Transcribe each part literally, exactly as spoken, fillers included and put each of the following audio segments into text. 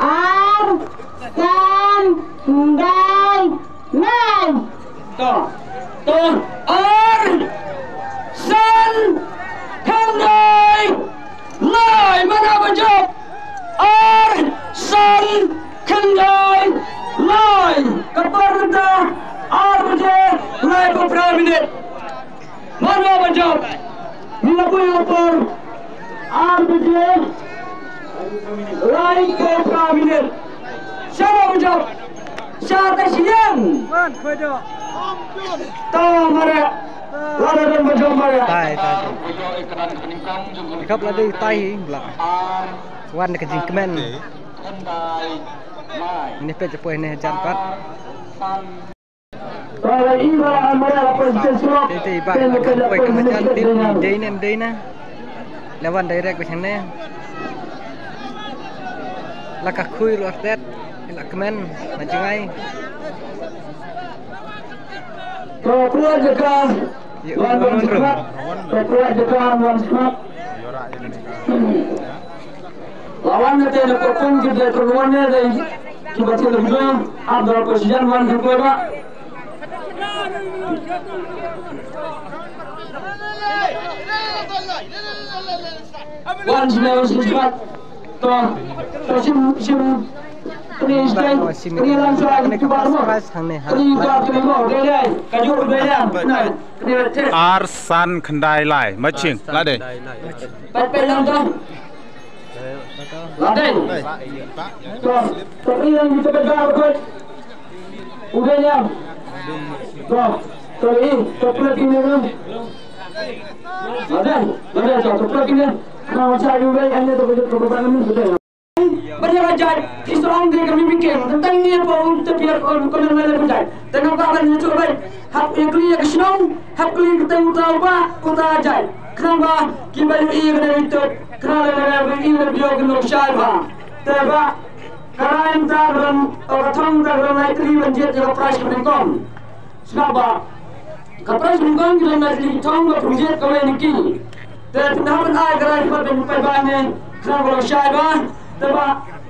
Ar, san, khyndai, lai. To, to, ar, san, khyndai, lai. Mano ba jop? Ar, san, khyndai, lai. Ka por mynta ar baje laiphew phra minit. Mano ba jop? Ngi la poi ha ka por ar baje laiphew phra minit. Shano ba jop? Sha ta shnong. To mareh. Lada don ba jop mareh. Tai, tai, tai. Khap la dei tai hi bla. Wan ka jingkmen. Ini peit poi ne jan pat. Tei tei ba la kan poi ka majan, peit dei ne, dei ne. La wan direct ba shane. La ka khui ruh artet. La kmen na jngai. Ka puat jaka. Wan wan smat. Ka puat jaka wan smat. Lawan na te na perform kita perform ne dei. Kiba te lebih dulu. Abdul Presidan wan juga. Wan smat, wan smat. To, to shim, shim. Kni stai, kni lang shuwa, kni kibar mo. Kni kibar, kni mo, dei dei. Kaju dei dei. Kni dei. Ar san khyndai lai, matching, la dei. Pat pat lang to. La dei. To, to kni lang kita kibar kot. Udah ya. To, to i, to pula kini lang. Ladan, ladan to, to pula kini. Kau cari ubai ane to kujut kau bang ni sudah. Bad ïa ka jait, ki strong de ka mih biking, tang ïa pa u te pia ko ko men wala ka jait. Tang ba ban ïa chuh bad, hap ïa kli ïa ka shnong, hap kli ka tang uta uba, uta jait. Khnang ba, ki ba ïohi ïa ka dei tut, khnang lada ïohi ïa ka dei ki long shai ba. Te ba, ka rai mynta ka don, o ka thong mynta ka don lai tylli ban jied ïa ka prize ka nyngkong. Sngap ba ka prize nyngkong ki don na ki thong ba pynjied kawei na ki. Te pynhap ban ai ka rai ba pyn pynbah ne khnang ba long shai ba. Te ba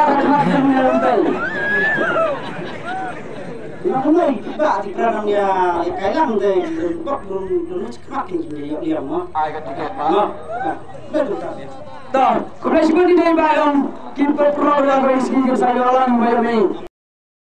ïa ka khmat jong ngi ruh te. Ïa kumno ba ti pra nang ïa, ïa kai lang te, bok rum rum chi khmat ki ïa ïa mo. Ai ka tiket ba. Mo. Ba tu ta. To, khublei shibun ïa ba ong ki pro pro ïa ba ski ki sa ïa lang ba ïa ni.